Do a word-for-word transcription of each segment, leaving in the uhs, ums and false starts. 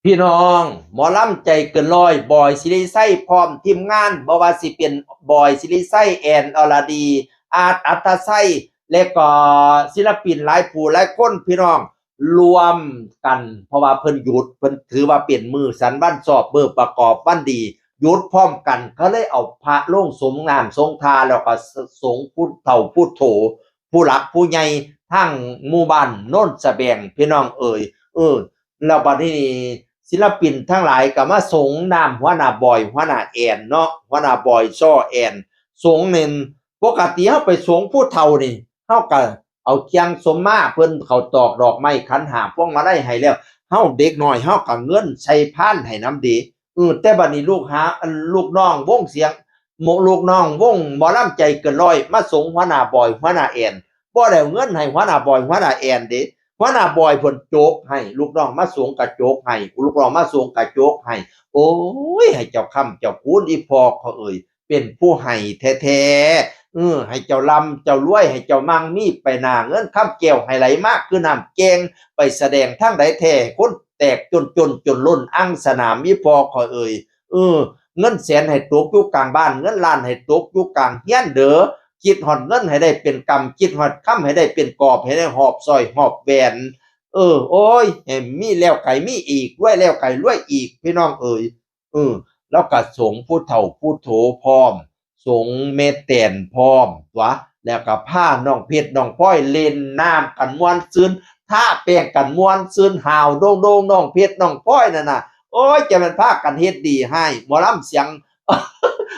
พี่น้อง หมอลำใจเกินร้อย บอยศิริชัย พร้อมทีมงาน บ่ว่าสิเป็นบอยศิริชัย แอนอรดี อาร์ต อัธชัย และก็ศิลปินหลายผู้หลายคน พี่น้อง รวมกัน เพราะว่าเพิ่นหยุด เพิ่นถือว่าเป็นมื้อสันวันชอบ มื้อประกอบวันดี หยุดพร้อมกัน เขาเลยเอาพระลงสรงน้ำสรงท่า แล้วก็สรงผู้เฒ่าผู้โถ ผู้หลักผู้ใหญ่ทางหมู่บ้านโนนสะแบง พี่น้องเอ๋ย เออ แล้วบัดนี้นี่ศิลปินทั้งหลายก็มาสรงน้ำหัวหน้าบอย หัวหน้าแอนเนาะ หัวหน้าบอย ซอ แอน สรงเน้น ปกติเฮาไปสรงผู้เฒ่านี่ เฮาก็เอาเครื่องสมมาเพิ่น เข้าตอกดอกไม้ขันห้าพวงมาลัยให้แล้ว เฮาเด็กน้อยเฮาก็เงินใส่พานให้นำเด้ เออ แต่บัดนี้ลูกหา อันลูกน้องวงเสียง หมู่ลูกน้องวงหมอลำใจเกินร้อย มาสรงหัวหน้าบอย หัวหน้าแอน บ่ได้เอาเงินให้หัวหน้าบอย หัวหน้าแอนเด้ หัวหน้าบอยเพิ่นโจกให้ ลูกน้องมาสรงกะโจกให้ ลูกน้องมาสรงกะโจกให้ โอ้ย ให้เจ้าค้ำเจ้าคูณ อีพ่อเขาเอ่ย เป็นผู้ให้แท้ๆ เออ ให้เจ้าร่ำเจ้ารวย ให้เจ้ามั่งมีไปหน้า เงินคำแก้วให้ไหลมาคือน้ำแก่ง ไปแสดงทางใดแท้ คนแตกจนจนจนล้นอังสนาม อีพ่อเขาเอ่ย เออ เงินแสนให้ตกอยู่กลางบ้าน เงินล้านให้ตกอยู่กลางเฮือนเด้อ คิดฮอดเงินให้ได้เป็นกำ คิดฮอดคำให้ได้เป็นกอบ ให้ได้หอบสร้อยหอบแหวน เออ โอ้ย ให้มีแล้วก็ให้มีอีก รวยแล้วก็ให้รวยอีก พี่น้องเอ๋ย เออ แล้วก็สรงผู้เฒ่าผู้โถพร้อม สรงแม่แตนพร้อมตั๊ว แล้วก็พาน้องเพชรน้องพลอยเล่นน้ำกันม่วนซื่น ทาแป้งกันม่วนซื่น ฮาวโด่งๆ น้องเพชรน้องพลอยนั่นน่ะ โอ้ย จะแม่นพากันเฮ็ดดีให้ หมอลำเสียง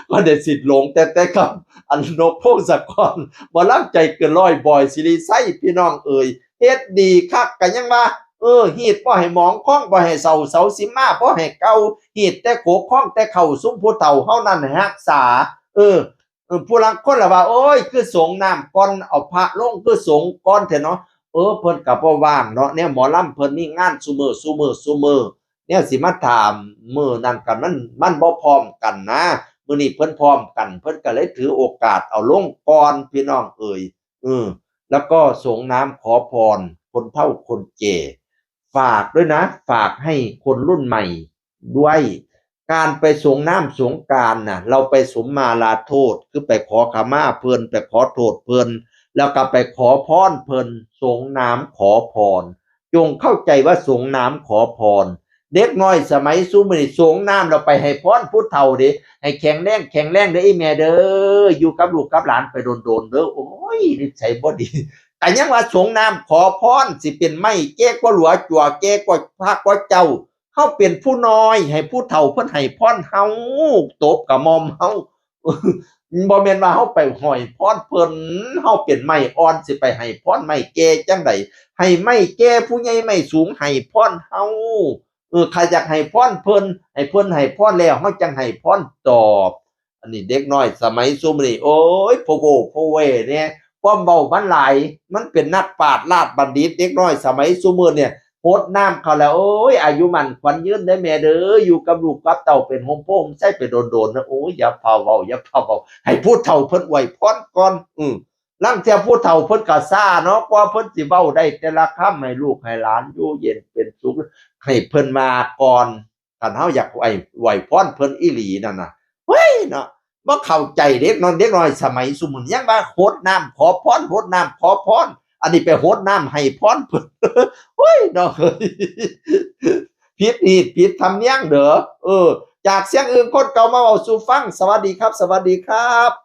ก็ได้สิทธิ์หลงแต่ แต่กับอันนกพงศกร หมอลำใจเกินร้อย บอยศิริชัย พี่น้องเอ๋ย เฮ็ดดีคัก ก็ยังว่า เออ ฮีดบ่ให้หมอง คองบ่ให้เศร้า เสาสิมาบ่ให้เก่า ฮีดแต่โขก คองแต่เข่า ซุมผู้เฒ่าเฮานั้นให้รักษา เออ เออ ผู้ลางคนละว่า โอ้ย คือสรงน้ำก่อน เอาพระลง คือสรงก่อนแท้เนาะ เออ เพิ่นก็บ่ว่างเนาะ แนวหมอลำเพิ่นมีงานซุมื้อ ซุมื้อ ซุมื้อ แนวสิมาถามมื้อนั้นกัน มัน มันบ่พร้อมกันนะ มื้อนี้เพิ่นพร้อมกัน เพิ่นก็เลยถือโอกาสเอาลงก่อน พี่น้องเอ๋ย เออ แล้วก็สรงน้ำขอพรคนเฒ่าคนแก่ ฝากด้วยนะ ฝากให้คนรุ่นใหม่ด้วย การไปสรงน้ำสรงกรานต์น่ะ เราไปสมมาลาโทษ คือไปขอขมาเพิ่น ไปขอโทษเพิ่น แล้วก็ไปขอพรเพิ่น สรงน้ำขอพร จงเข้าใจว่าสรงน้ำขอพร เด็กน้อยสมัยซุมื้อนี้สรงน้ำแล้วไปให้พรผู้เฒ่าเด้ ให้แข็งแรง แข็งแรงเด้ออีแม่เด้อ อยู่กับลูกกับหลานไปโดนๆ เด้อ โอ้ย นิสัยบ่ดี แต่ยังว่าสรงน้ำขอพร สิเป็นไม้แก่กว่าหลัวจั่ว แก่กว่าพระกว่าเจ้า เฮาเป็นผู้น้อย ให้ผู้เฒ่าเพิ่นให้พรเฮา ตบกระหม่อมเฮา บ่แม่นว่าเฮาไปให้พรเพิ่น เฮาเป็นไม้อ่อน สิไปให้พรไม้แก่จั่งใด ให้ไม้แก่ผู้ใหญ่ไม้สูงให้พรเฮา เออ ข้าอยากให้พรเพิ่น ให้เพิ่นให้พรแล้ว เฮาจั่งให้พรตอบ อันนี้เด็กน้อยสมัยซุมื้อนี้ โอ้ย โพโวโพเวเนี่ย ความเว้ามันหลาย มันเป็นนักปราชญ์ราชบัณฑิต เด็กน้อยสมัยซุมื้อเนี่ย หดน้ำเขาแล้ว โอ้ย อายุมั่นขวัญยืนเด้อแม่เด้อ อยู่กับลูกกับเต้าเป็นโฮมโพโฮมไชไปโดนๆ นะ โอ้ย อย่าฟ้าวเว้า อย่าฟ้าวเว้า ให้ผู้เฒ่าเพิ่นอวยพรก่อน อือ ลางเทื่อผู้เฒ่าเพิ่นก็ซ่าเนาะ กว่าเพิ่นสิเว้าได้แต่ละคำ ให้ลูกให้หลานอยู่เย็นเป็นสุข ให้เพิ่นมาก่อน คันเฮาอยากไหว้ ไหว้พรเพิ่นอีหลีนั่นน่ะ เฮ้ยเนาะ บ่เข้าใจเด็กน้อย เด็กน้อยสมัยซุมื้อนี้ยังว่าหดน้ำขอพร หดน้ำขอพร อันนี้ไปหดน้ำให้พรเพิ่น เฮ้ยเนาะ ผิดฮีตผิดธรรมเนียมเด้อ เออ จากเสียงอื่นคนเก่ามาเว้าสู่ฟัง สวัสดีครับ สวัสดีครับ